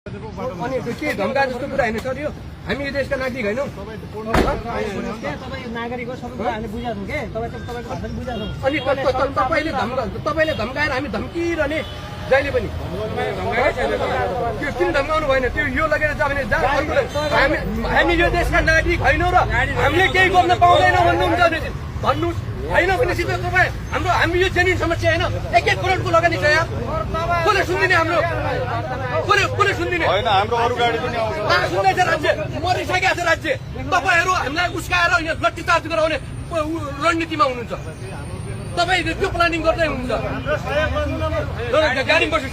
अनि के धम्का जस्तो कुरा होइन सर यो हामी यो देशका नागरिक होइनौँ नागरिक हो सबै कुरा हामीले बुझेका छौँ के तपाईँको भाषा बुझेका छौँ अनि तपाईँले धम्काएर हामी धम्किरहने जहिले पनि त्यो किन धम्काउनु भएन त्यो यो लगेर जायो भने हामी यो देशका नागरिक होइनौँ र हामीले केही गर्न पाउँदैनौँ भन्नुहुन्छ भने भन्नुहोस् होइन भनेपछि तपाईँ हामी यो जेन्युन समस्या होइन 1-1 करोडको लगानी छ यार कसले सुन्दिने हाम्रो कसले सुन्दिने होइन हाम्रो अरू गाडी पनि आउँछ सुन्दैछ राज्य मरिसकेको छ राज्य तपाईँहरू हामीलाई उस्काएर लट्ठी चार्ज गराउने रणनीतिमा हुनुहुन्छ तपाईँ त्यो प्लानिङ गर्दै हुनुहुन्छ गाडी बस्छ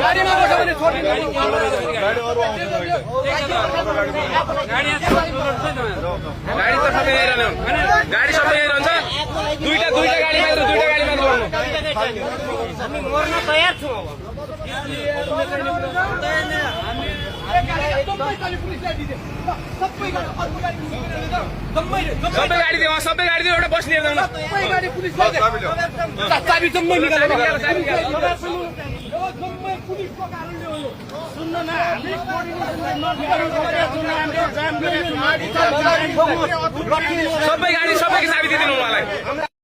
गाडीमा बस्यो भने छोडिदिनु गाडी त सबै हेरेन गाडी सबै हेरन्छ दुईटा गाडी मात्र हामी मर्न तयार छौँ सबै गाडी दियो एउटा बस्ने चाबी जम्मै निकालेर सबै गाडी सबैको चाबी दिइदिनु मलाई